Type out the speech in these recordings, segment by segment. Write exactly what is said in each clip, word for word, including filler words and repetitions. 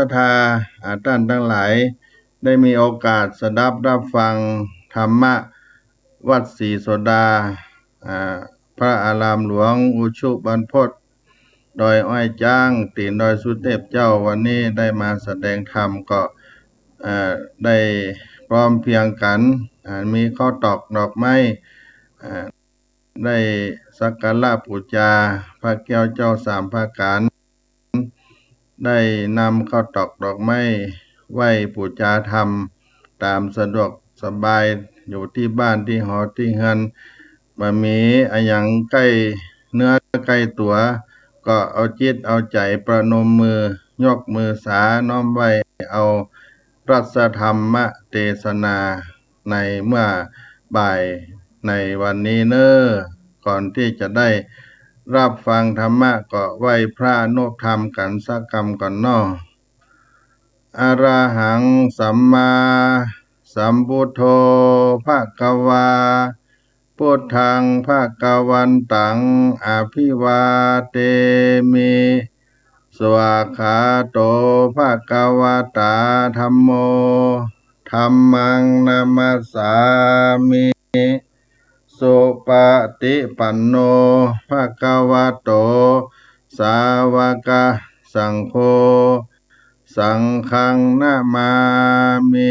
ทธา อ่า ต้านตังหลาย ได้มีโอกาสสดับฮับฟังธรรมะวัดศรีโสดา อ่า พระอารามหลวงอุชุบรรพต ดอยอ้อยจ๊าง ตี๋นดอยสุเตพเจ้า วันนี้ได้มาแสดงธรรมก็ อ่า ได้พร้อมเพรียงกั๋น อ่า มีข้าวตอกดอกไม้ อ่า ได้สักการะปู๋จาพระแก้วเจ้าสามประก๋าน ได้นำข้าวตอกดอกไม้ไหว้ปู๋จาธรรมต๋ามสะดวกสบาย อยู่ตี้บ้านตี้หอตี้เฮือน บ่มีอะหยังใก้เนื้อใก้ตั๋ว ก็เอาจิตเอาใจ๋ประนมมือ ยกมือสาน้อมไหว้เอาพระธรรมเตสนา ในเมื่อบ่ายในวันนี้เน่อ ก่อนตี้จะได้ฮับฟังธรรมะก็ไหว้พระอนุธรรมกั๋นสักกำก่อนเนาะ อะระหังสัมมาสัมพุทโธ ภะคะวา พุทธัง ภะคะวันตัง อะภิวาเทมิ สวากขาโต ภะคะวะตา ธัมโม ธัมมัง นะมัสสามิ สุปะติปันโน ภะคะวะโต สาวกสังโฆ สังฆัง นะมามิ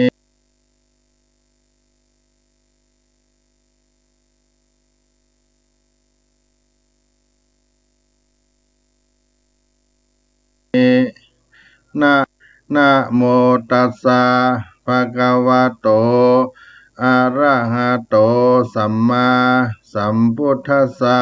นะ นะโมตัสสะ ภะคะวะโต อะระหะโต สัมมาสัมพุทธัสสะ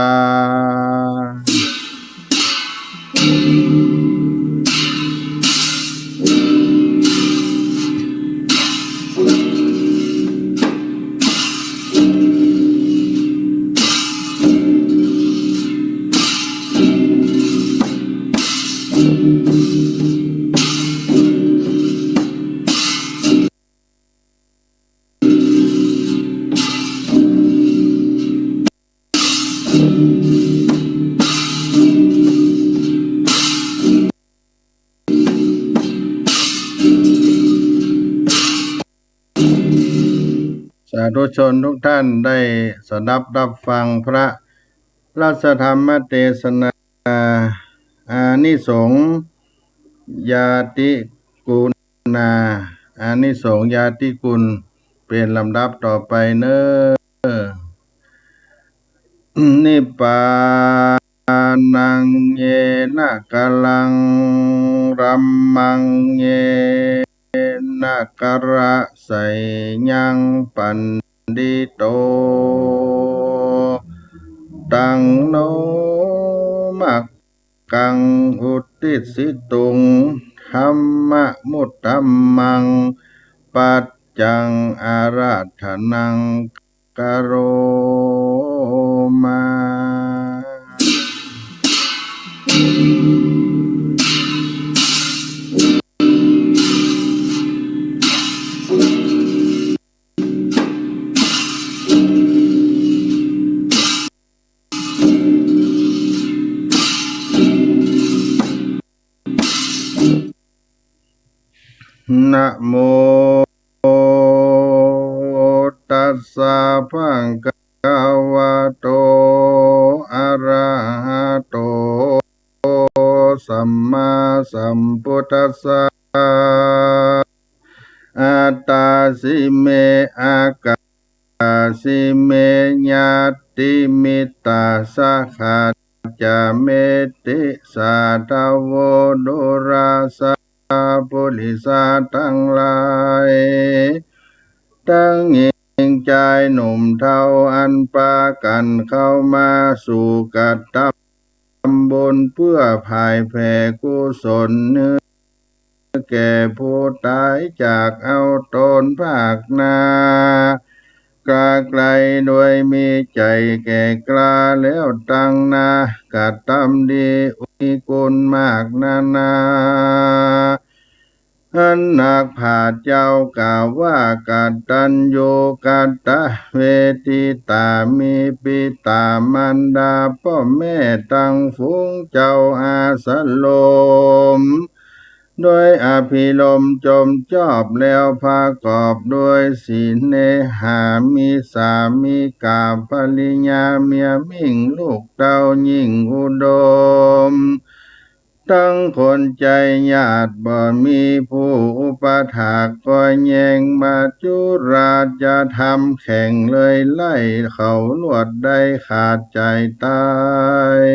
สาธุชนทุกท่านได้สดับฮับฟังพระ พระธรรมเตสนา อานิสงส์ญาติกุณา อานิสงส์ญาติกุณ เป๋นลำดับต่อไปเน่อ นิปปานัง เยนะกะลัง รัมมัง เยนะกะระสะยัง ปัณฑิโต ตัง โน มักกัง อุตติสสิตุง ธัมมะมุตตัมมัง ปัจจัง อาราธนัง กะโรมา นะโม ตัสสะ ภะคะวะโต อะระหะโต สัมมาสัมพุทธัสสะ อัตตาสิ เม อากาสิ เม ญาติมิตตาสะหะจา เมติสาธะโว ดูราสา ปุริสาตังหลาย ตังหญิงจายหนุ่มเฒ่า อันปากั๋นเข้ามาสู่กระตำบุญ เปื้อผายแผ่กุศลหื้อแก่ผู้ต๋าย จากเอาต๋นภาคหน้า กล้าไกลโดยมีใจ๋แก่กล้า แล้วตังหน้ากระตำดี อุทิศกุณมากนานา อันนักปราชญ์เจ้ากล่าวว่า กตัญญูกตเวทิตา มีปิตามารดาป้อแม่ตังฝูง เจ้าอาสรม โดยอภิรมย์จมจอบแล้วประกอบโดยสีเนหา มีสามีกาภริยาเมียมิ่งลูกเต้ายิ่งอุดม ตึงคนใจ๋หยาดบ่มีผู้อุปถากก็แยง มัจจุราชธรรมแข่งเลยไล่เขาลวดได้ขาดใจ๋ต๋าย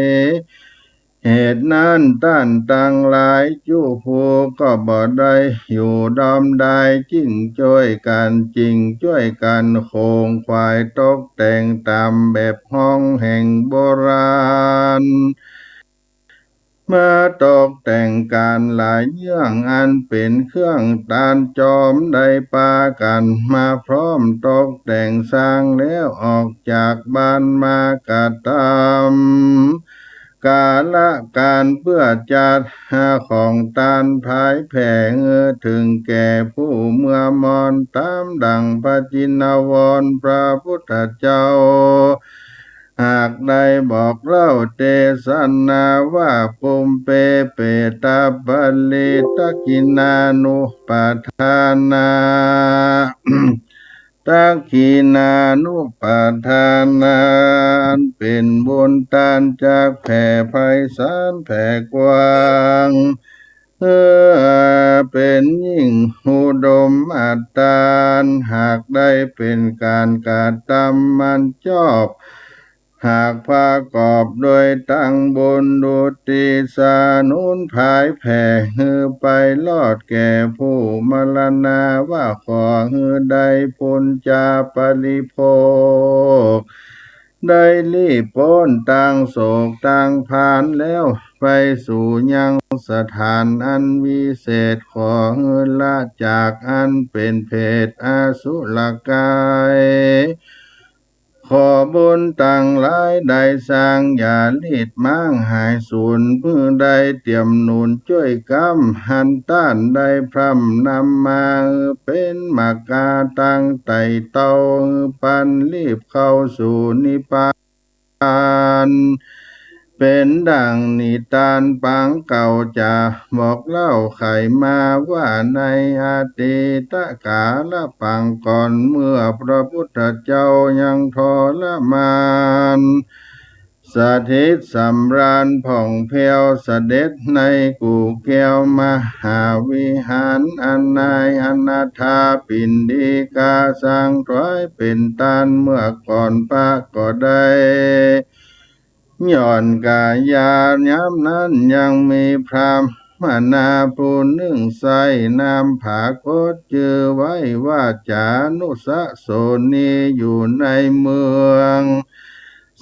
เหตุนั้นต้านตังหลายจุผู้ก็บ่ได้อยู่ดอมดาย จึ่งจ้วยกั๋น จึ่งจ้วยกั๋นโขงขวายตกแต่งต๋ามแบบฮ้องแห่งโบราณ มาตกแต่งก๋านหลายเยื่องอันเป๋นเครื่องตานจอม ได้ปากั๋นมาพร้อมตกแต่งสร้างแล้วออกจากบ้านมากระตำ กาละก๋านเปื้อจัดหาของตานผายแผ่หื้อเถิงแก่ผู้เมื่อมอน ต๋ามดั่งพระจินวรพระพุทธเจ้า หากได้บอกเล่าเตสนาว่า ปุมเป เปตาปริตตกขิณานุปทานา ตกขิณานุปทานา อันเป๋นบุญตานจักแผ่ไพศาลแผ่กว้าง เออ เป๋นยิ่งอุดมอัตตาน หากได้เป๋นก๋านกระตำมันจอบ หากประกอบโดยตังบุญอุทิศสานุนผายแผ่หื้อไปรอดแก่ผู้มรณา ว่าขอหื้อได้ปุญญาปริโภค ได้ลี้ป๊นตางโศกตางพานแล้ว ไปสู่ยังสถานอันวิเศษ ขอหื้อละจากอันเป๋นเปรตอสุรกาย ขอบุญตังหลายได้สร้าง อย่าลีดม้างหายสูญ หื้อได้เตียมหนุนจ้วยก๊ำ หันต้านได้พร่ำนำมา หื้อเป๋นมากาตังไต่เต้า หื้อปันลีบเข้าสู่นิพพาน เป๋นดั่งนิตานปางเก่า จะบอกเล่าไขมาว่า ในอดีตกาลปางก่อน เมื่อพระพุทธเจ้ายังทรมาน สถิตสำราญผ่องแผ้ว เสด็จในกู่แก้วมหาวิหาร อันนายอนาถปิณฑิกาสร้างถวายเป๋นตานเมื่อก่อน พระก็ได้หย่อนกายา ยามนั้นยังมีพราหมณาผู้นึ่งใส้นามผาคต จื้อไว้ว่าจานุสโสนี อยู่ในเมือง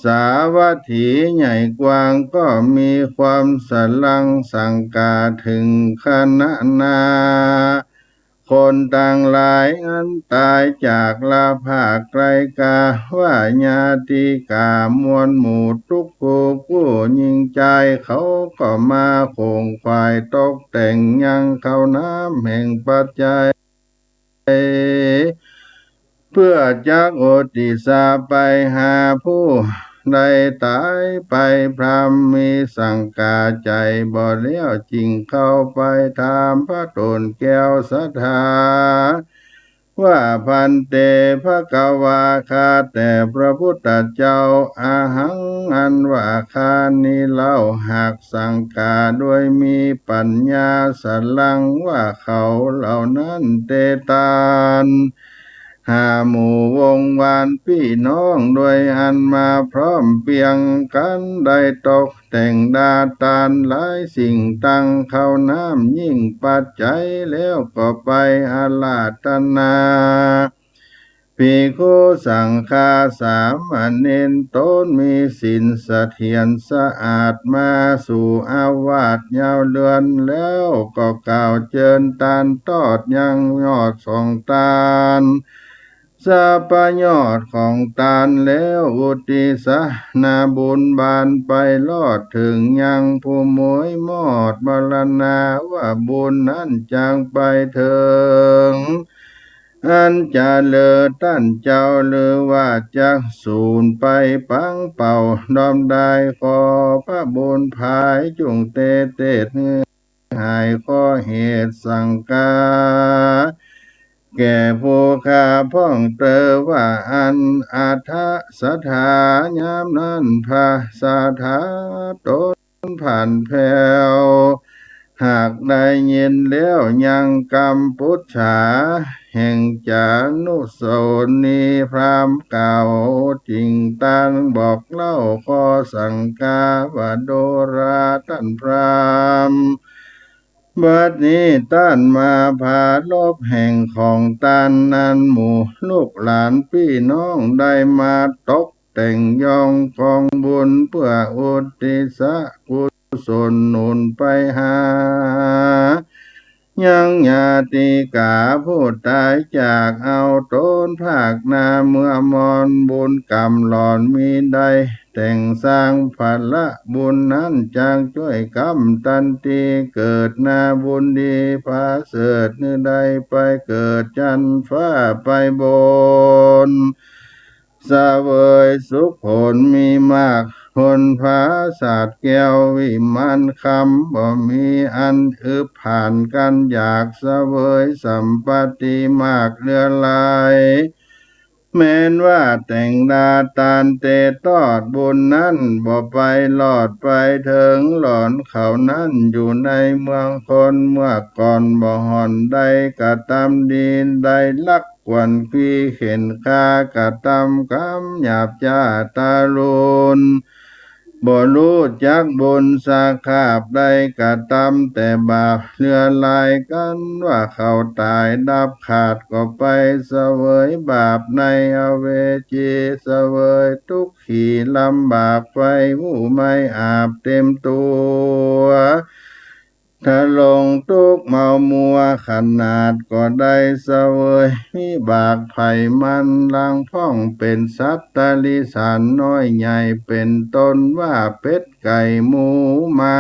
สาวัตถีใหญ่กว้าง ก็มีความสรังสังกาเถิงคณะนา คนตังหลายอันต๋ายจากลาภาคไกล กาว่าญาติกามวลหมู่ทุกคู่ ผู้หญิงจายเขาก็มาโขงขวายตกแต่งยังข้าวน้ำแห่งปัจจัย เปื้อจักอุทิศไปหาผู้ได้ต๋ายไป พราหมณ์มีสังกาใจ๋บ่แล้ว จึงเข้าไปถามพระโตนแก้วสัตถา ว่า ภันเต ภควา ข้าแต่พระพุทธเจ้า อหัง อันว่าข้านี้เล่า หากสังกาโดยมีปัญญาสรังว่าเขาเหล่านั้นเตตาน หาหมู่วงวานปี้น้อง โดยอันมาพร้อมเปียงกั๋น ได้ตกแต่งดาตานหลายสิ่ง ตังข้าวน้ำยิ่งปัจจัย แล้วก็ไปอาราธนา ภิกขุสังฆาสามเณร ต๋นมีศีลเสถียรสะอาด มาสู่อาวาสยาวเดือน แล้วก็กล่าวเจิญตานตอดยังยอดของตาน สัพพยอดของตานแล้ว อุทิศนาบุญบานไปรอดเถิงยังผู้หมวยมอดมรณา ว่าบุญนั้นจักไปเถิง อันจะเลิศต้านเจ้า หรือว่าจักสูญไปปังเป่าดอมดาย ขอพระบุญผายจุ่งเตเตศ หาย ข้อเหตุสังกา แก่ผู้ข้าพ่องเตอว่า อันอาทะสถา ยามนั้นพระสาธาตนผันแผว หากได้ยินแล้วยังกัมปุชชา แห่งจานุสรณีพราหมณ์กล่าว จึงตรัสบอกเล่าข้อสังกาว่า ดูราท่านพราหมณ์ บัดนี้ต้านมาปรารภแห่งของต้านนั้น หมู่ลูกหลานปี้น้องได้มาตกแต่งยองกองบุญ เปื้ออุทิศกุศลหนุนไปหา ยังญาติกาผู้ต๋ายจาก เอาต๋นภาคหน้าเมื่อมร บุญกรรมหล่อนมีได้ แต่งสร้างผละบุญนั้น จักจ้วยกำตันทีเกิดนาบุญดีประเสริฐ หื้อได้ไปเกิดจั๊นฟ้าไปบน เสวยสุขผลมีมาก ผลผาสาทแก้ววิมานคำ บ่มีอันอืบผ่านกั๋นอยาก เสวยสัมปัตติมากเหลือหลาย แม้นว่าแต่งดาตานเตตอดบุญนั้น บ่ไปรอดไปเถิง หล่อนเขานั้นอยู่ในเมืองคน เมื่อก่อนบ่ห่อนได้กระตำดี ได้ลักขวัญคีเข็ญฆ่า กระตำกรรมหยาบจ้าทารุณ บ่ฮู้จักบุญสักคาบ ได้กระตำแต่บาปเหลือหลาย กั๋นว่าเขาต๋ายดับขาด ก็ไปเสวยบาปในอเวจี เสวยทุกข์ขีลำบาก ไฟอู้ไม่อาบเต็มตั๋ว ทรงทุกข์เมามัวขนาด ก็ได้เสวยวิบากภัยมัน หลังพ่องเป๋นสัตว์ติริสานน้อยใหญ่เป๋นต้น ว่าเป็ดไก่หมูหมา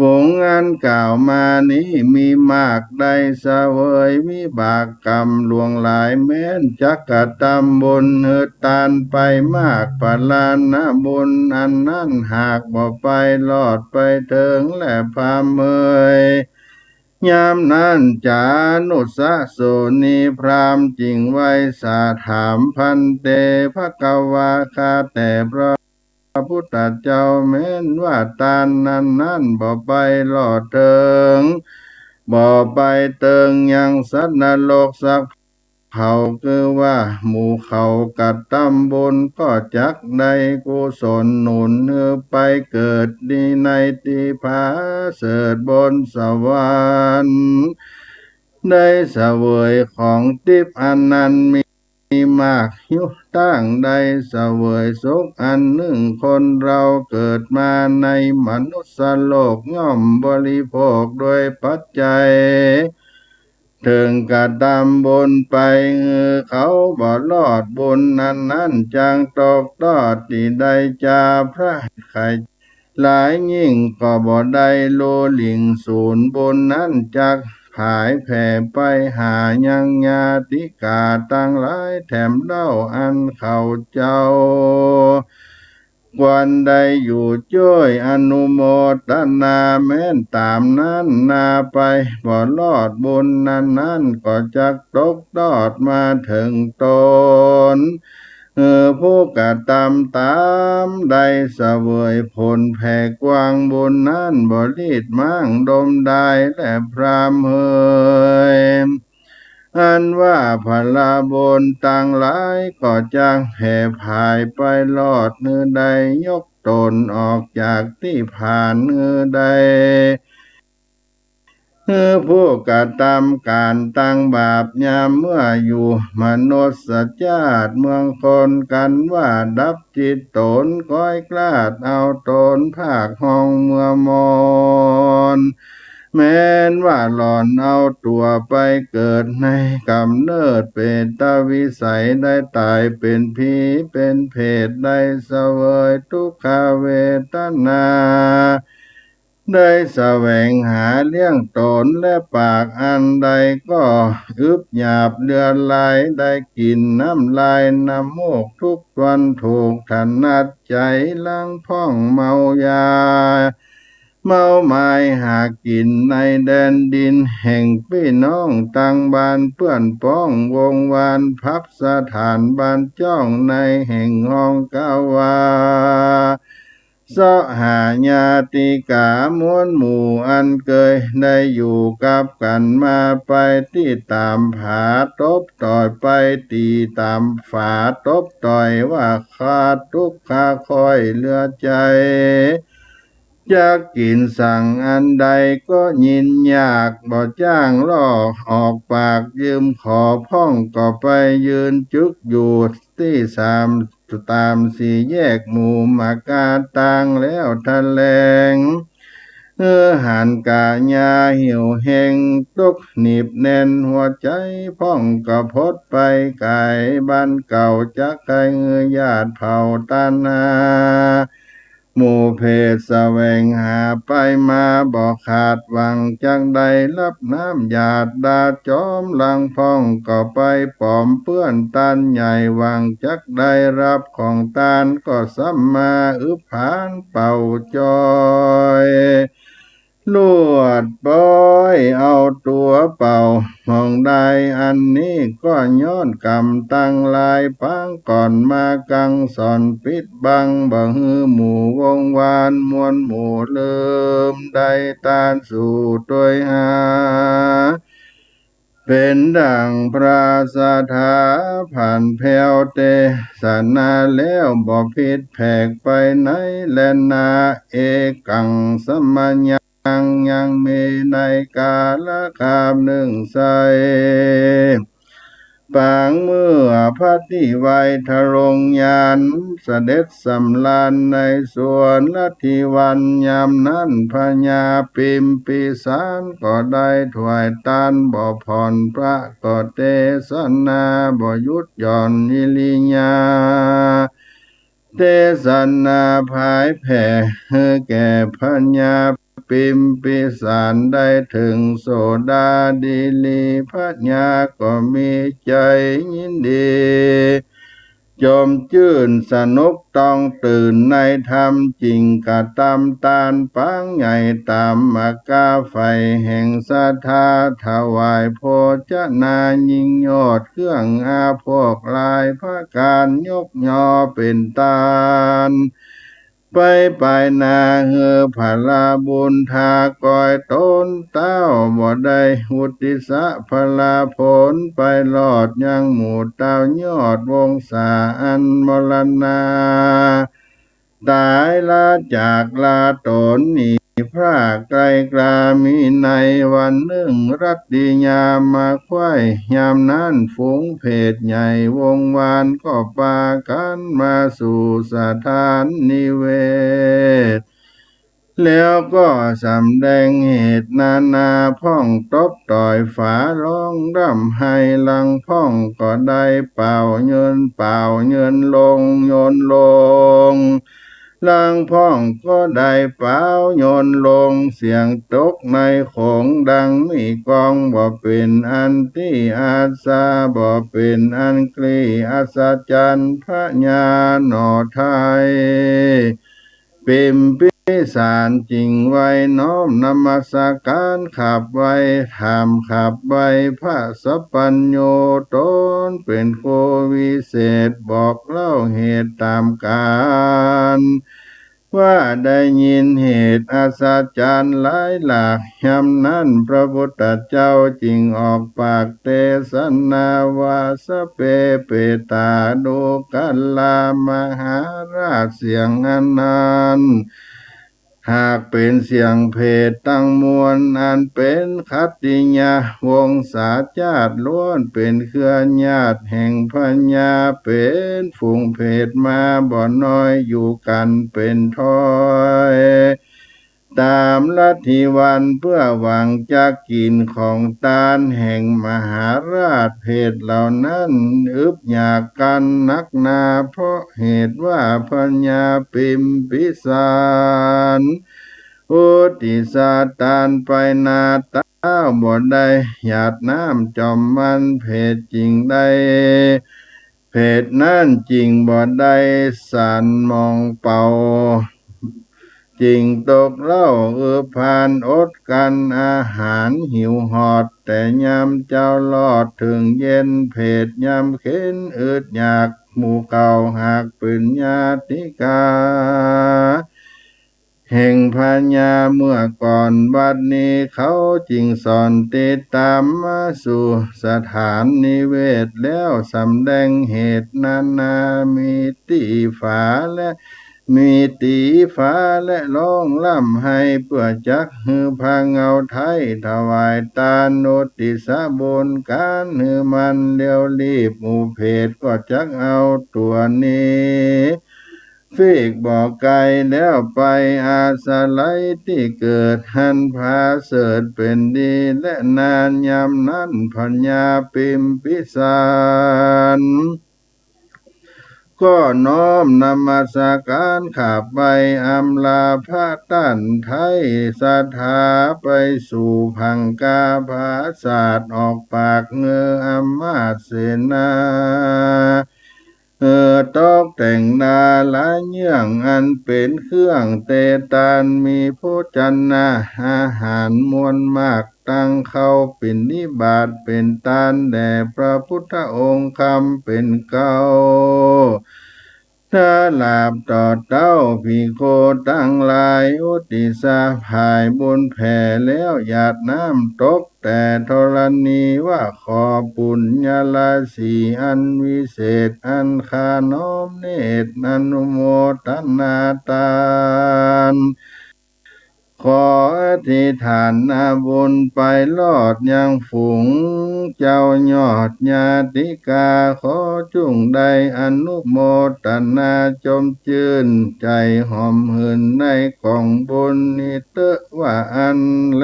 ฝูงอันกล่าวมานี้มีมาก ได้เสวยวิบากกรรมหลวงหลาย แม้นจักกระตำบุญหื้อตานไปมาก ผลานะบุญอันนั้นหากบ่ไปรอดไปเถิง แลพราหมณ์เอ๋ย ยามนั้นจานุสรณีพราหมณ์จึงไหว้สาถาม ภันเต ภะคะวา ข้าแต่พระพุทธเจ้า แม้นว่าตานนั้นนั้นบ่ไปรอดเถิง บ่ไปเติงยังสัตว์นรกสักเผ่า คือว่าหมู่เขากระตำบุญ ก็จักได้กุศลหนุนหื้อไปเกิดดีในตี้ประเสริฐบนสวรรค์ ได้เสวยของทิพย์อันนั้นมี มีมากอยู่ ตั้งได้เสวยสุขอันนึ่ง คนเฮาเกิดมาในมนุษย์โลก ย่อมบริโภคโดยปัจจัย เถิงกระตำบุญไป หื้อเขาบ่รอดบุญนั้นนั้น จักตกตอดตี้ได้จาพระไข หลายยิ่งก็บ่ได้รู้หลิ้งสูญ บุญนั้นจักผายแผ่ไปหายังญาติกาตังหลายแถมเล่า อันเขาเจ้าควรได้อยู่จ้วยอนุโมตนา แม้นต๋ามนั้นนาไป บ่รอดบุญนั้นนั้น ก็จักตกตอดมาเถิงต๋น หื้อผู้กระตำต๋ามได้เสวยผลแผ่กว้างบุญนั้น บ่ลีดม้างดมดาย แลพราหมณ์เอ๋ย อันว่าผละบุญตังหลาย ก็จักแผ่ผายไปรอด หื้อได้ยกต๋นออกจากตี้ผาน หื้อได้ หื้อผู้กระตำก๋านตังบาป ยามเมื่ออยู่มนุษย์จาติเมืองคน กั๋นว่าดับจิตต๋น ก้อยกล้าดเอาต๋นภาคห้องเมื่อมร แม้นว่าหล่อนเอาตั๋วไปเกิดในก๋ำเนิดเปรตวิสัย ได้ต๋ายเป๋นผีเป๋นเปรต ได้เสวยทุกขเวทนา ได้แสวงหาเลี้ยงต๋น และปากอันใดก็อึบหยาบเหลือหลาย ได้กลิ่นน้ำลายน้ำมูกทุกส่วน ถูกถนัดใจ๋ หลังพ่องเมายา เมาหมายหากิ๋นในแดนดินแห่งปี้น้องตังบ้านเปื้อนป๊อง วงศ์วานภัพสถานบ้านจ้องในแห่งห้องกาวา เซาะหาญาติก๋ามวลหมู่อันเกยได้อยู่กับกั๋นมาไป ตี้ต๋ามผาตบต่อยไป ตี้ต๋ามฝาตบต่อยว่า ขาดตุ๊กข์คาคอยเหลือใจ๋ จักกิ๋นสังอันใดก็ยินอยาก บ่จ้างล่อออกปากยืมขอ พ่องก็ไปยืนจึกอยู่ตี้สาม ต๋ามสี่แยกหมู่หมากาตางแล้วทะแลง เออ หันก๋ายาหิวแฮง ตกหนีบแน่นหัวใจ๋ พ่องก็พดไปก๋ายบ้านเก่า จักใค่หื้อญาติเผ่าตันหา หมู่เภทแสวงหาไปมาบ่ขาด หวังจักได้ฮับน้ำหยาดดาจอม ลางพ่องก็ไปป๋อมเปื้อนตันใหญ่ หวังจักได้ฮับของตาน ก็ซ้ำมาอึบผานเป่าจอย ลวดป้อยเอาตั๋วเป่า ของได้อันนี้ก็ย้อนกรรมตังหลาย ปางก่อนมากังสอนปิดบัง บ่หื้อหมู่วงศ์วานมวลหมู่ลืม ได้ตานสู่ตวยหา เป๋นดั่งพระสถาผันแผ้วเตสนาแล้ว บ่ผิดแผกไปไหนแลนา เอกังสมยัง ยังมีในกาลคาบนึ่งไส้ ปางเมื่อพระตี้ไวทรงญาณ เสด็จสำราญในสวนลัทธิวัน ยามนั้นพญาปิมปิสารก็ได้ถวายตานบ่ผ่อน พระก็เตสนาบ่หยุดหย่อนอิริยา เตสนาผายแผ่หื้อแก่พญาปิมปิสาร ได้เถิงโสดาดีลี พญาก็มีใจ๋ยินดี จมจื้นสนุกต้องตื่นในธรรม จึ่งกระตำตานปางใหญ่ต๋ามมากาใฝ่แห่งศรัทธา ถวายโภชนายิ่งยอด เครื่องอาโภคหลายประก๋าน ยกยอเป๋นตาน ไปปายหน้าหื้อพระบุญทากอยต๋นเต้า บ่ได้อุตติสะพระผล ไปรอดยังหมู่เต้ายอดวงศาอันมรณา ต๋ายละจากลาต๋นหนีพรากไกลกลา มีในวันนึ่งรัตติยามมาใคว่ ยามนั้นฝูงเภทใหญ่วงศ์วานก็ปากั๋นมาสู่สถานนิเวศ แล้วก็สำแดงเหตุนานา พ่องตบต่อยฝาร้องร่ำไห้ ลางพ่องก็ได้เป่าเยิน เป่าเยินลง เยินลง ลางพ่องก็ได้เป่าเยินลง เสียงตกในโขงดังมีกลอง บ่เป๋นอันตี้อัศจรรย์ บ่เป๋นอันกลี้อัศจรรย์ พญาหน่อไทย ปิมปิสารจึ่งไหว้น้อมนมัสก๋านขับไหว้ ถามขับไหว้พระสัพพัญญู ต๋นเป๋นครูวิเศษ บอกเล่าเหตุต๋ามก๋าน ว่าได้ยินเหตุอัศจรรย์หลายหลาก ยามนั้นพระพุทธเจ้าจึ่งออกปากเตสนาว่า สพเป เปตา ดูกรา มหาราช เสียงอันนั้น หากเป๋นเสียงเภทตังมวล อันเป๋นขัตติยวงศาจ้าด ล้วนเป๋นเครือญาติแห่งพญา เป๋นฝูงเภทมาบ่น้อย อยู่กั๋นเป๋นถ้อย ต๋ามลัทธิวัน เปื้อหวังจักกิ๋นของตานแห่งมหาราช เภทเหล่านั้นอึดอยากกั๋นนักหนา เพราะเหตุว่าพญาปิมปิสาร อุตติสตานไปนาต๋า บ่ได้หยาดน้ำจอมมัน เภทจึ่งได้ เภทนั้นจึ่งบ่ได้สันมองเป่า จึ่งตกเล้า อือ ผ่านอดกั๋นอาหาร หิวหอดแต่ยามเจ๊ารอด เถิงเย็นเผดยามเข็ญ อึดอยากหมู่เก่า หากเป๋นญาติกา แห่งพญาเมื่อก่อน บัดนี้เขาจึ่งสอนติดต๋ามมาสู่สถานนิเวศแล้ว สำแดงเหตุนานา มีตี้ฝาและ มีตี้ฝาและฮ้องร่ำไห้ เปื้อจักหื้อพระเงาไท้ ถวายตานอุทิศบุญก๋าน หื้อมันเร็วรีบ หมู่เผดก็จักเอาตั๋วนี้ ฟีกบ่ไกลแล้วไป อาศัยตี้เกิดหั้น ผาเสริฐเป๋นดี และนานยามนั้น พญาปิมพิสาร ก็น้อมนมัสก๋านขับไหว้อำลาพระต้านไท้ ศรัทธาไปสู่ผังคาผาสาท ออกปากเงืออำมาตย์เสนา เออ ตกแต่งนาลาเยื่อง อันเป๋นเครื่องเตตาน มีโภชนะอาหารมวลมาก ตังข้าวปิณฑิบาตเป๋นตานแด่พระพุทธองค์คำเป๋นเกล้า ถ้าลาบต่อเต้าภิกขุตังหลาย อุทิศผายบุญแผ่แล้ว หยาดน้ำตกแต่ธรณี ว่าขอปุญญราศีอันวิเศษ อันข้าน้อมเนตรอนุโมทนาตาน ขออธิษฐานนาบุญไปรอดยังฝูงเจ้ายอดญาติกา ขอจุ่งได้อนุโมทนาจมจื้นใจ๋หอมหื่น ในก๋องบุญนี้เต๊อะว่าอั้นแล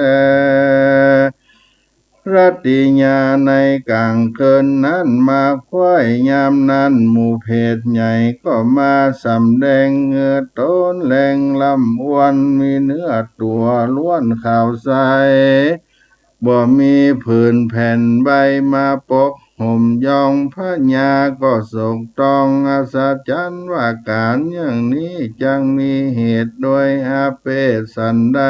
รตติยาในก๋างคืนนั้นมาไขว้ ยามนั้นหมู่เผดใหญ่ก็มาสำแดง เงือต๋นแลงลำอ้วน มีเนื้อตั๋วล้วนขาวใส บ่มีผื่นแผ่นใบมาปกห่มยอง พญาก็โศกตองอัศจรรย์ว่า ก๋านอย่างนี้จักมีเหตุโดยอาเพศสันใด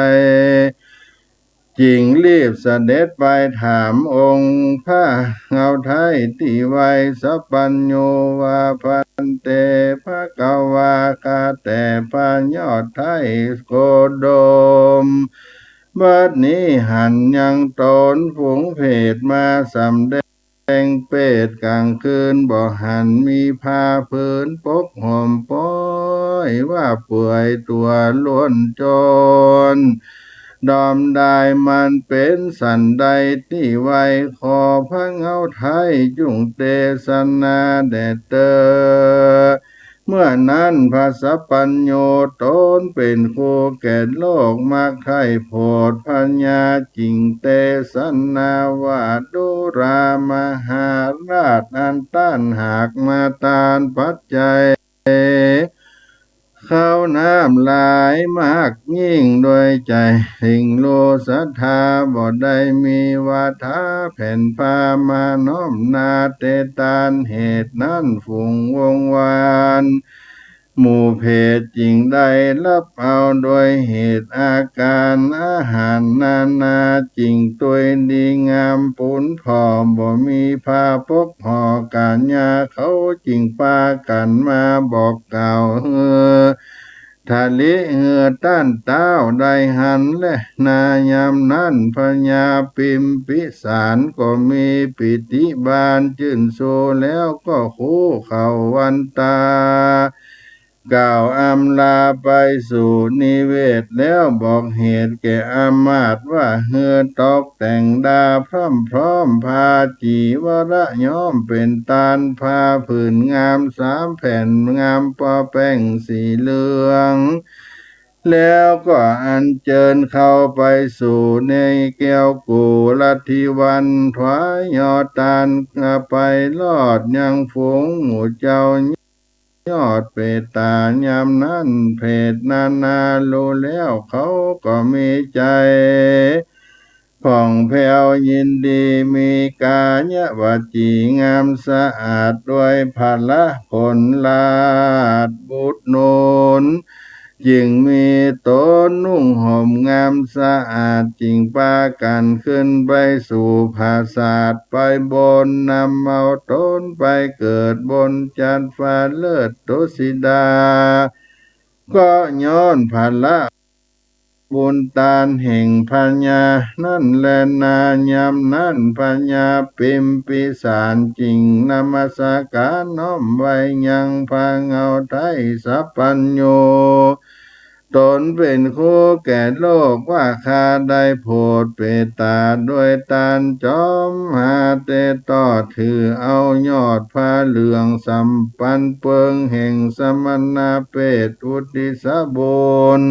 จึ่งรีบเสด็จไปถามองค์พระเงาไท้ตี้ไวสัพพัญญูว่า ภันเต ภะคะวา ข้าแต่พระยอดไท้โคดม บัดนี้หันยังต๋นฝูงเผดมาสำแดง แดงเปรตก๋างคืน บ่หันมีผ้าผืนปกห่ม ป้อยว่าเปื่อยตั๋วล้วนจน ดอมดายมันเป๋นสันใดตี้ไว ขอพระเงาไท้จุ่งเตสนาแด่เต๊อะ เมื่อนั้นพระสัพพัญญูต๋นเป๋นครูแก่โลก มักใค่โผดพญา จึ่งเตสนาว่า ดูรา มหาราช อันต้านหากมาตานปัจจัย ข้าวน้ำหลายมากยิ่ง โดยใจ๋เล็งโลศรัทธา บ่ได้มีวาทาแผ่นพามาน้อมนาเตตาน เหตุนั้นฝูงวงวาน หมู่เผดจึ่งได้รับเอาโดยเหตุอาก๋านอาหารนานา จึ่งตวยดีงามปูนผ่อ บ่มีผ้าปกห่อก๋านยา เขาจึ่งปากั๋นมาบอกกล่าวหื้อ ทะลิหื้อต้านต๊าวได้หันแล นายามนั้นพญาปิมพิสารก็มีปีติบานจื้นชูแล้ว ก็คุเข่าวันตา กล่าวอำลาไปสู่นิเวศแล้ว บอกเหตุแก่อำมาตย์ว่า หื้อตกแต่งดาพร่อมๆ ผ้าจีวระย้อมเป๋นตาน ผ้าผืนงามสามแผ่น งามปอแป้งสีเหลือง แล้วก็อัญเจิญเข้าไปสู่ในแก้วกุลทิวัน ถวายยอดตานไปรอดยังฝูงหมู่เจ้ายอดเปตตา ยามนั้นเผดนานาฮู้แล้ว เขาก็มีใจ๋ผ่องแผ้วยินดี มีกายวจีงามสะอาด ด้วยผละผลราชบุตรนุน จึ่งมีต๋นนุ่งห่มงามสะอาด จึ่งปากั๋นขึ้นไปสู่ผาสาทไปบน นำเอาต๋นไปเกิดบนจันทร์ฟ้าเลิศโตสิดา ก็ย้อนผละบุญตานแห่งพญานั้นแลนา ยามนั้นพญาปิมปิสารจึ่งนมัสการน้อมไหว้ยังพระเฮาไท้สัพพัญญู ต๋นเป๋นครูแก่โลกว่า ข้าได้โผดเปตต๋าโดยตานจ๋อมหาแต่ตอด ถือเอายอดผ้าเหลืองสำปันเปิงแห่งสมณเปต อุทิศบุญ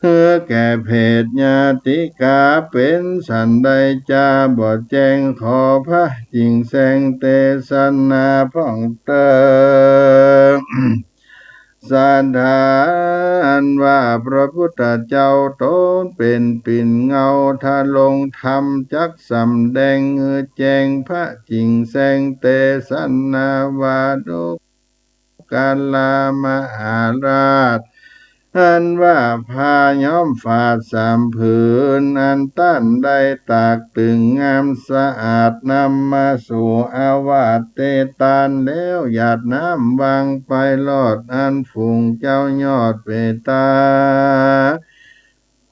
หื้อแก่เพตญาติกา เป๋นสันใดจาบ่แจ้ง ขอพระจึ่งแสดงเตสนาพ่องเติง สถาอันว่าพระพุทธเจ้าต๋นเป๋นปิ่นเงาทรงธรรม จักสำแดงหื้อแจ้ง พระจึ่งแสดงเตสนาว่า ดูกรามาหาราช อันว่าผ้าย้อมฝาดสามผืน อันต้านได้ตากตึงงามสะอาด นำมาสู่อาวาสเตตานแล้ว หยาดน้ำวางไปลอด อันฝูงเจ้ายอดเปตต๋า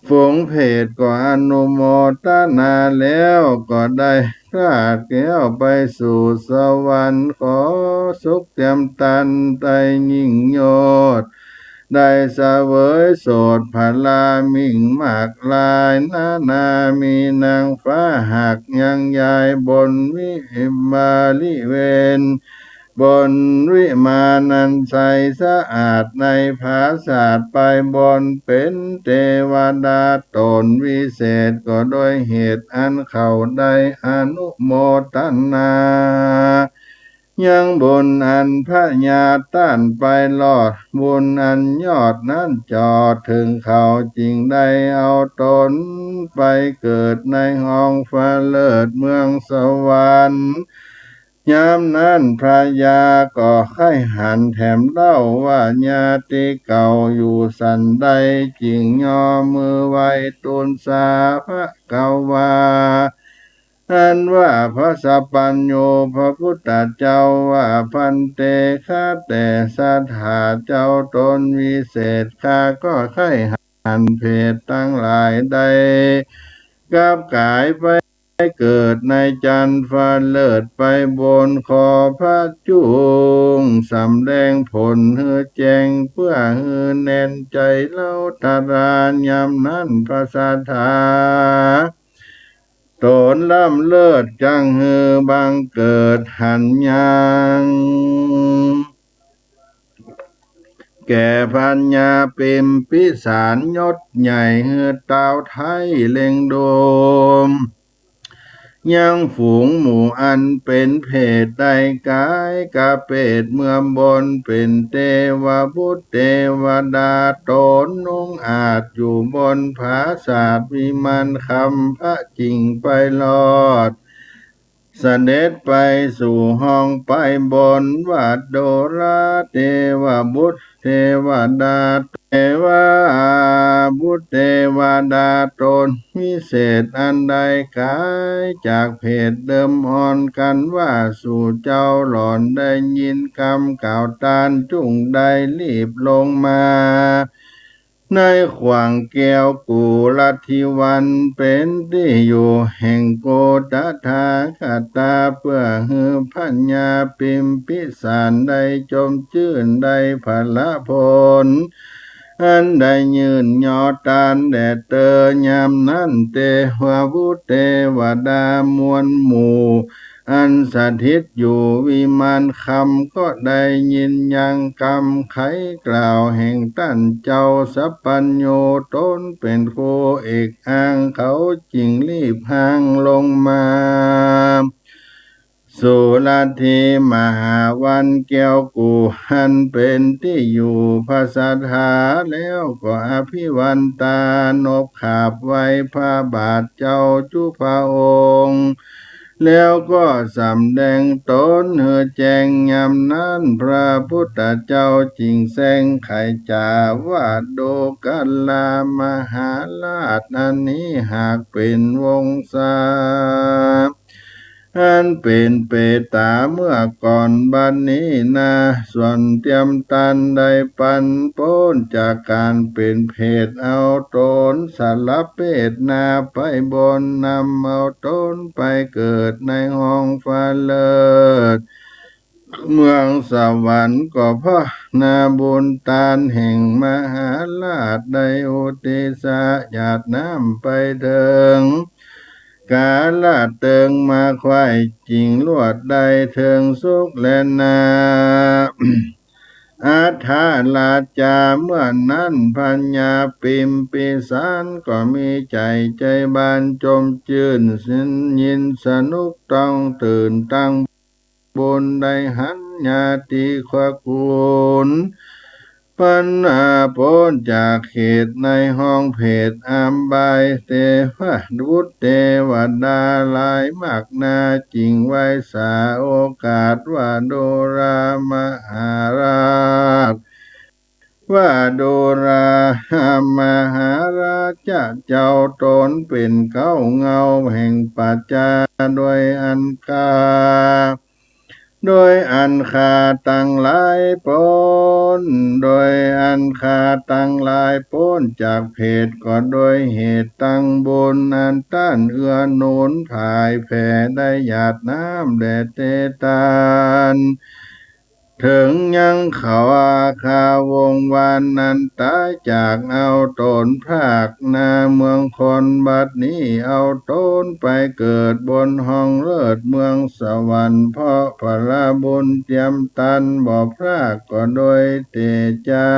ฝูงเพตก็อนุโมทนาแล้ว ก็ได้คลาดแคล้วไปสู่สวรรค์ ขอสุขเตียมตันได้ยิ่งยอด ได้เสวยโสตผลามิ่งมากลายนานา มีนางฟ้าหากยังยายบนวิมาริเวณ บนวิมานอันใสสะอาดในผาสาทไปบน เป๋นเตวดาต๋นวิเศษ ก็โดยเหตุอันเขาได้อนุโมทนา ยังบุญอันพญาต้านไปลอด บุญอันยอดนั้นจอดเถิงเขา จึงได้เอาต๋นไปเกิดในห้องฟ้าเลิศเมืองสวรรค์ ยามนั้นพญาก็ใค่หันแถมเล่าว่า ญาติเก่าอยู่สันใด จึงยอมมือไหว้ตูนสาพระกวา อันว่าพระสัพพัญญูพระพุทธเจ้าว่า ภันเต ข้าแต่สถาเจ้าต๋นวิเศษ ข้าก็ใค่หันเพตตังหลายได้กลับกายไปเกิดในจันทร์ฟ้าเลิศไปบน ขอพระจุ่งสำแดงผลหื้อแจ้ง เปื้อหื้อแน่นใจ๋เฮาทรา ยามนั้นพระสถา ต๋นล้ำเลิศจักหื้อบังเกิดหันยัง แก่พญาปิมปิสารยศใหญ่ หื้อต้าวไท้เล็งดู ยังฝูงหมู่อันเป๋นเพตได้ก๋ายกะเปตเมืองบน เป๋นเตวบุตรเตวดาต๋นนุ่งอาจอยู่บนผาสาทวิมานคำ พระจึ่งไปลอด เสด็จไปสู่ห้องไปบน ว่า ดูราเตวบุตรเตวดา เตวบุตรเตวดาต๋นวิเศษอันได้ก๋ายจากเพตเดิมอ่อนกั๋นว่า สูเจ้าหล่อนได้ยินกำกล่าวตานจุ่งได้รีบลงมา ในขวางแก้วกุลทิวัน เป๋นตี้อยู่แห่งกุตถาคตา เปื้อหื้อพญาปิมปิสารได้จมจื้นได้ผละผล อันได้ยื่นยอตานแด่เตอ ยามนั้นเตวบุตรเตวดามวลหมู่ อันสถิตอยู่วิมานคำ ก็ได้ยินยังกำไขกล่าวแห่งต้านเจ้าสัพพัญญูต๋นเป๋นครูเอกอ้าง เขาจึงรีบห่างลงมา สู่ลัทธิมหาวันแก้วกุ อันเป๋นตี้อยู่พระสถา แล้วก็อภิวันตานบขาบไหว้พระบาทเจ้าจุพระองค์ แล้วก็สำแดงต๋นหื้อแจ้งยามนั้น พระพุทธเจ้าจึงแสดงไขจ๋าว่า ดูกรา มหาราช อันนี้หากเป๋นวงศา อันเป๋นเปต๋าเมื่อก่อน บัดนี้นา ส่วนเตียมตันได้ปันป๊นจากก๋านเป๋นเปต๋ เอาต๋นสละเพศนาไปบน นำเอาต๋นไปเกิดในห้องฟ้าเลิศ เมืองสวรรค์ ก็เพราะนาบุญตานแห่งมหาราชได้อุทิศหยาดน้ำไปเถิง กาลาเติงมาไขว่ จึงลวดได้เถิงสุขแลนา อัฏฐราชา เมื่อนั้นพญาปิมปิสารก็มีใจ๋ใจ๋บานจมจื้น สิ้นยินสนุกต้องตื่นตังบุญ ได้หันญาติครอบครัว ปันนาป๊นจากเขตในห้องเปต๋ อันบายเตวะบุตรเตวดาหลายมากนา จึงไหว้สาโอกาสว่า ดูรา มหาราช ว่าดูรา มหาราชเจ้า ต๋นเป๋นเก๊าเงาแห่งปัจจา โดยอันข้า โดยอันข้าตังหลายป๊น โดยอันข้าตังหลายป๊นจากเปต๋ ก็โดยเหตุตังบุญ อันต้านเอื้อหนุนผายแผ่ได้หยาดน้ำแด่เตตาน เถิงยังเขาอาคาวงศ์วาน อันต๋ายจากเอาต๋นพรากนาเมืองคน บัดนี้เอาต๋นไปเกิดบนห้องเลิศเมืองสวรรค์ เพราะผละบุญเตียมตันบ่พราก ก็โดยเตจา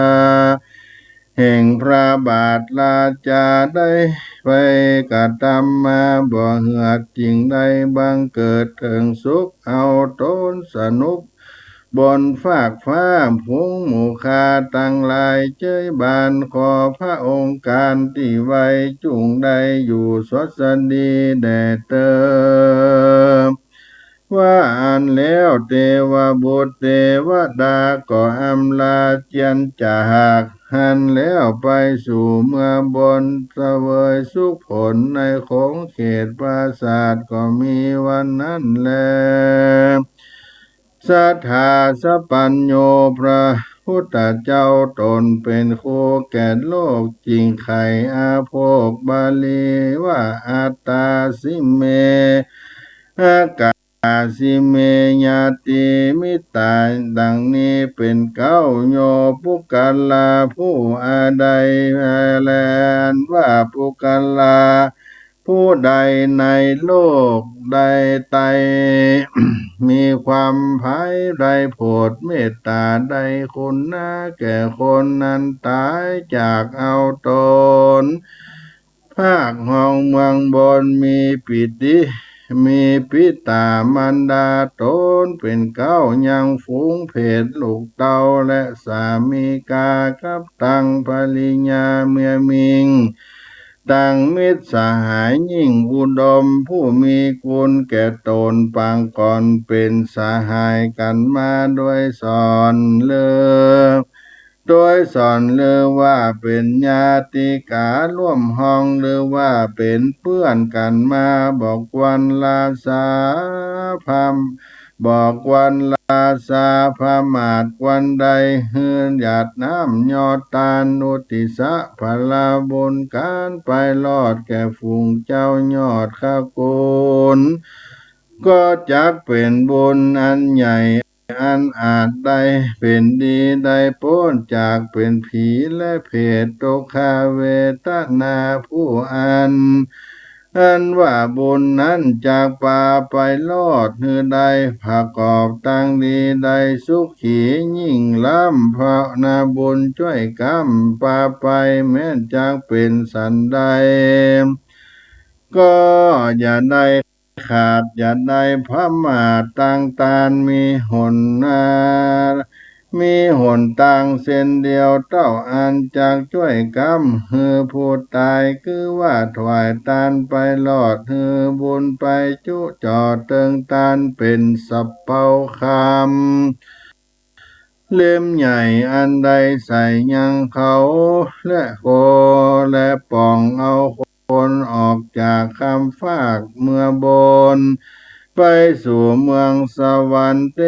แห่งพระบาทราชาได้ไปกระตำมาบ่เหือด จึงได้บังเกิดเถิงสุข เอาต๋นสนุกบนฟากฟ้า ฝูงหมู่ข้าตังหลายเจ๊ยบาน ขอพระองค์การตี้ไว จุ่งได้อยู่สวัสดีแด่เตอ ว่าอั้นแล้วเตวบุตรเตวดาก็อำลาเจียรจากหั้นแล้วไปสู่เมืองบน เสวยสุขผลในขงเขตปราสาท ก็มีวันนั้นแล สัทธาสัพพัญญู พระพุทธเจ้าต๋นเป๋นครูแก่โลก จึงไขอาโภคบาลีว่า อัตตาสิเม อากาสิเม ญาติมิตรา ดังนี้เป๋นเก๊า โย ปุคคลา ผู้อาใดแล อันว่าปุคคลา ผู้ใดในโลกได้ไตร่ มีความใฝ่ได้โผดเมตต๋า ได้คุณนาแก่คนอันต๋ายจากเอาต๋น ภาคห้องเมืองบน มีปิติ มีปิต๋ามารดาต๋นเป๋นเก๊า ยังฝูงเปต๋ ลูกเต้าและสามิกา กับตังภริยาเมียหญิง ตังมิตรสหายยิ่งอุดม ผู้มีคุณแก่ต๋นปางก่อน เป๋นสหายกั๋นมาโดยส่วนเลิก โดยส่วนเลิกว่าเป๋นญาติการ่วมห้อง หรือว่าเป๋นเปื้อนกั๋นมา บ่ควรละสาพร่ำ บ่ควรละสาประมาท ควรได้หื้อหยาดน้ำยอดตาน อุทิศผละบุญก๋านไปรอดแก่ฝูงเจ้ายอดตระกูล ก็จักเป๋นบุญอันใหญ่ อันอาจได้เป๋นดี ได้ป๊นจากเป๋นผีและเปรต ทุกขเวทนา ผู้อัน อันว่าบุญนั้นจักปาไปรอดหื้อได้ประกอบตังดี ได้สุขียิ่งล้ำ เพราะนาบุญจ้วยก๋ำปาไป แม้นจักเป๋นสันใด ก็อย่าได้ขาด อย่าได้ประมาท ตังตานมีหนนา มีหนตางเส้นเดียวเต้าอันจักจ้วยกำหื้อผู้ต๋าย คือว่าถวายตานไปรอด หื้อบุญไปจุจ่อเติงตานเป๋นสะเปาคำ เล่มใหญ่อันใดใส่ยังเขา และโก และป่องเอาคนออกจากคำฟากเมืองบน ไปสู่เมืองสวรรค์เต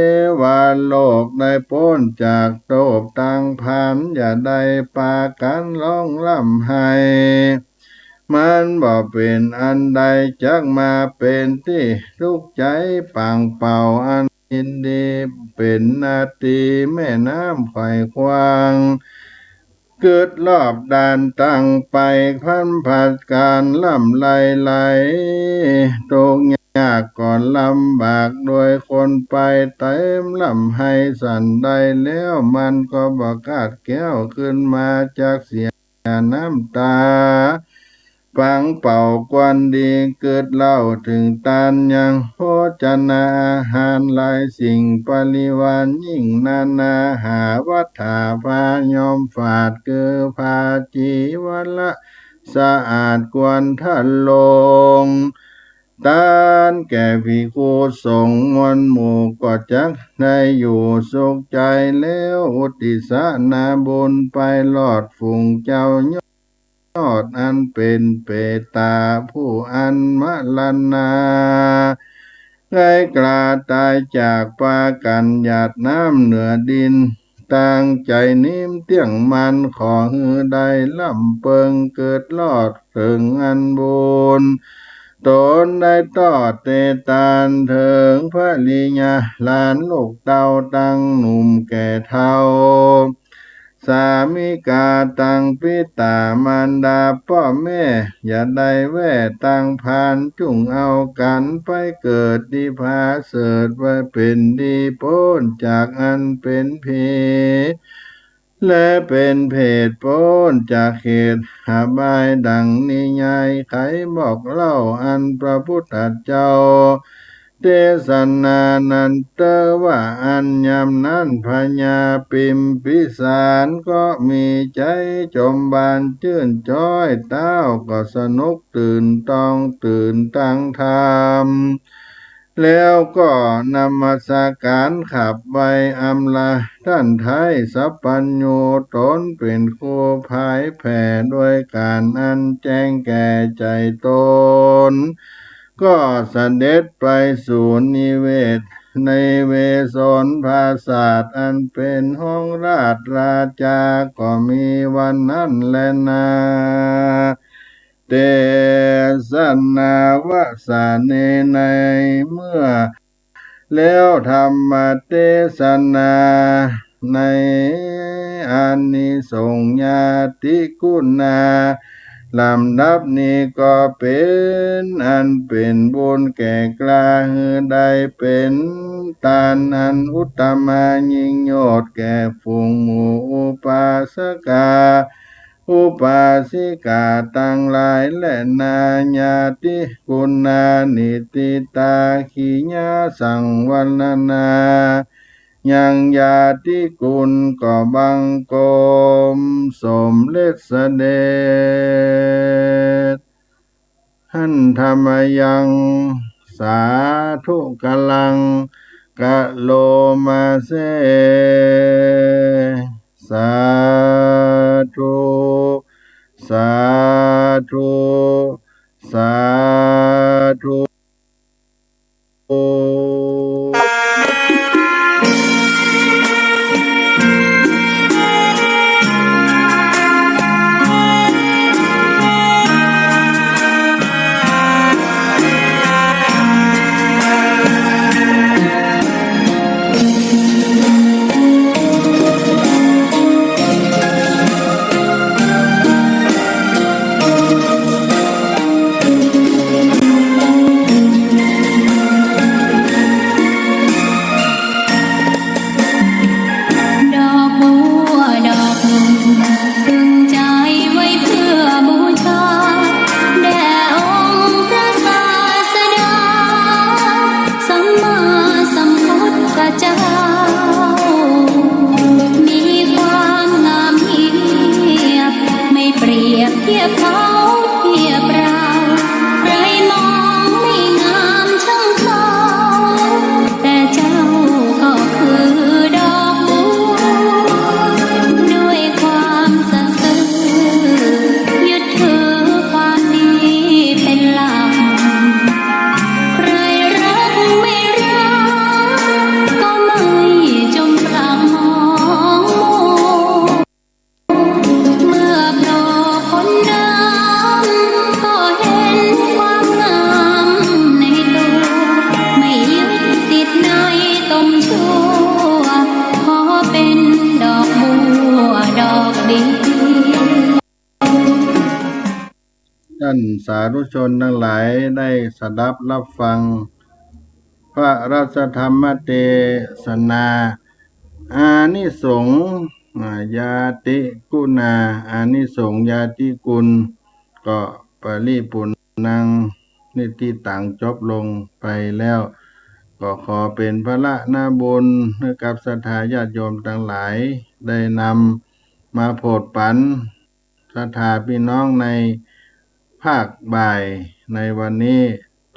วโลก ได้ป๊นจากโตษตังพาน อย่าได้ปากั๋นฮ้องร่ำไห้ มันบ่เป๋นอันใดจักมาเป๋นตี้ตุ๊กข์ใจ๋ ปางเป่าอันยินดี เป๋นนาตีแม่น้ำไขว่ควาง กึ๊ดรอบด้านตั้งไป พันผัดก๋านร่ำไรไหล ทุกข์ยากก็ลำบาก โดยคนไปเต็มร่ำไห้สันใด แล้วมันก็บ่คลาดแคล้วขึ้นมาจักเสีย น้ำต๋า ปางเป่ากวนดี กึ๊ดเล่าเถิงตานยังโภชนาอาหารหลายสิ่ง ปริวารยิ่งนานา หาวัตถาผ้าย้อมฝาด คือผ้าจีวรสะอาดควรทะลง ตานแก่ภิกขุสงฆ์มวลหมู่ ก็จักได้อยู่สุขใจ๋ แล้วอุทิศนาบุญไปรอดฝูงเจ้ายอด อันเป๋นเปตตาผู้อันมรณา ไร้กล้าต๋ายจาก ปากั๋นหยาดน้ำเหนือดิน ตั้งใจ๋นิ่มเตี้ยงมั่น ขอหื้อได้ร่ำเปิง กึ๊ดรอดเถิงอันบุญ ต๋นได้ตอบเตตานเถิงภริยาหลานลูกเต้าตังหนุ่มแก่เฒ่า สามิกาตังปิต๋ามารดาป้อแม่ อย่าได้แว่ตังพาน จุ่งเอากั๋นไปเกิดตี้ผาเสริฐ ว่าเป๋นตี้ป๊นจากอันเป๋นผี และเป๋นเปรตป๊นจากเขตอบาย ดังนิยายไขบอกเล่าอันพระพุทธเจ้าเตสนานั้นเต๊อะ ว่าอันยามนั้นพญาปิมพิสารก็มีใจ๋จมบานจื้นจ๊อย เต้าก็สนุกตื่นตองตื่นตังธรรม แล้วก็นมัสก๋านขับไหว้อำลาต้านไท้สัพพัญญู ต๋นเป๋นครูผายแผ่ด้วยก๋านอันแจ้งแก่ใจ๋ต๋น ก็เสด็จไปสู่นิเวศ ในเวสนปราสาทอันเป๋นห้องราชราชา ก็มีวันนั้นแลนา เตสนาวสาเน ในเมื่อแล้วธรรมเตสนา ในอานิสงส์ญาติกุณา ลำดับนี้ก็เป๋นอันเป๋นบุญแก่กล้า หื้อได้เป๋นตานอันอุตตมายิ่งโยชน์แก่ฝูงหมู่อุปาสกา อุปาสิกาตังหลาย และนา ญาติกุณานิติตา ขิยาสังวรณา ยังญาติกุณก็บังคมสมเร็จเสด็จ หันธรรมยัง สาธุกรัง กะโรมาเส สาธุ สาธุ สาธุ สาธุชนตังหลายได้สดับฮับฟัง พระรัตนธรรมเตสนา อานิสงส์ อ่า ญาติกุณา อานิสงส์ญาติคุณ ก็ปริปุณณัง นิตถิตัง จบลงไปแล้ว ก็ขอเป๋นพละนบุญหื้อกับศรัทธาญาติโยมตังหลาย ได้นำมาโผดปั๋น ศรัทธาพี่น้องในภาคบ่ายในวันนี้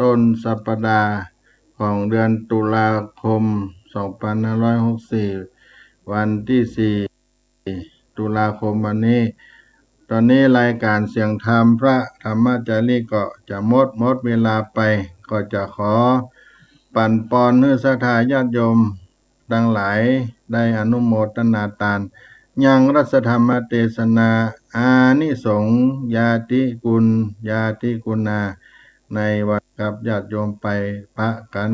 ต้นสัปดาห์ของเดือนตุลาคม สองพันห้าร้อยหกสิบสี่ วันตี้สี่ ตุลาคมวันนี้ ต๋อนนี้รายก๋านเสียงธรรมพระธรรมจาริกก็จะหมด หมดเวลาไป ก็จะขอปั่นปอนหื้อศรัทธาญาติโยม ตังหลายได้อนุโมทนาตาน ยังรัตนธรรมเตสนา อานิสงส์ญาติคุณ ญาติกุณา ในวันกับญาติโยมไปปะกั๋น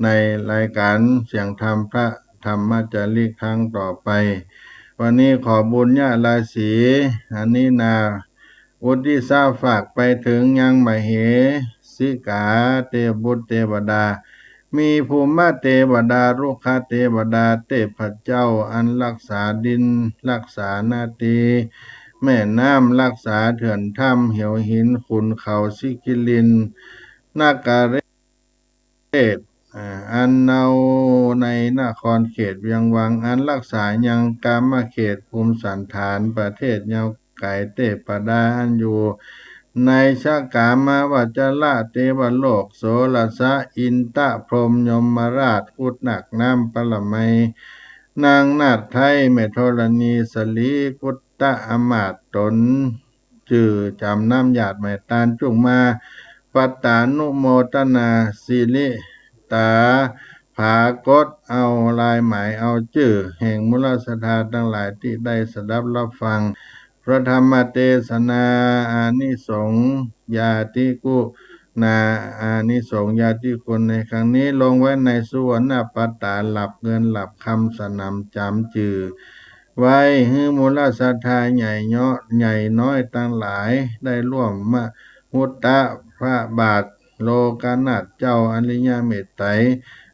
ในรายก๋านเสียงธรรมพระธรรมจาริกครั้งต่อไป วันนี้ขอบุญญาราศี อันนี้นา อุทิศฝากไปเถิงยังมเหสิกา เทพบุตรเทวดา มีภูมิเทวดา รุกขเทวดา เทพเจ้าอันฮักษาดิน ฮักษานาที แม่น้ำ ฮักษาเถื่อนถ้ำ เหวหิน ขุนเขา สิขิลิน นคเรศ อ่า อันเน่าในนครเขตเวียงวัง อันฮักษายังกามเขตภูมิสันฐาน ประเทศเยาวไก เทพดาอันอยู่ในชกามวัจจระเทวโลก โสรสะ อินทะ พรหม ยมราช กุฏนักน้ำปรมัย นางนาฏไทย แม่ธรณี สลีกุตตะอำมาตย์ต๋น จื้อจ๋ำน้ำหยาดใหม่ตานจุ่งมา ปัตตานุโมทนา สิริตาผากฏเอาลายหมายเอาจื้อ แห่งมูลศรัทธาตังหลายตี้ได้สดับฮับฟัง พระธรรมเตสนา อานิสงส์ญาติกุณา อานิสงส์ญาติคุณในครั้งนี้ ลงไว้ในสุวรรณปัตตาลับเงินลับคำสนามจ๋ำจื้อ ไว้หื้อมูลศรัทธาใหญ่เนาะ ใหญ่น้อยตังหลาย ได้ร่วมมะ มุตตะพระบาทโลกนาถเจ้าอริยเมตไตร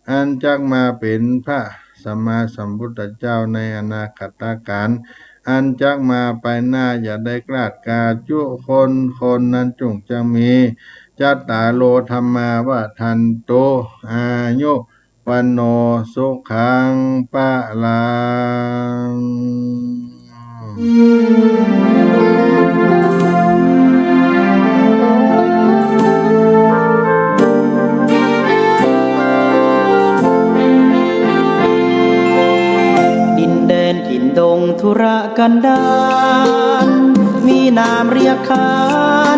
อันจักมาเป๋นพระสัมมาสัมพุทธเจ้าในอนาคตกาล อันจักมาไปหน้าอย่าได้คลาดกา จุคนคนนั้นจุ่งจักมี จัตตาโร ธัมมา วัฑฒันตุ อายุ วัณโณ สุขัง พลัง ดินแดนถิ่นดงทุรกันดาร มีนามเรียกขาน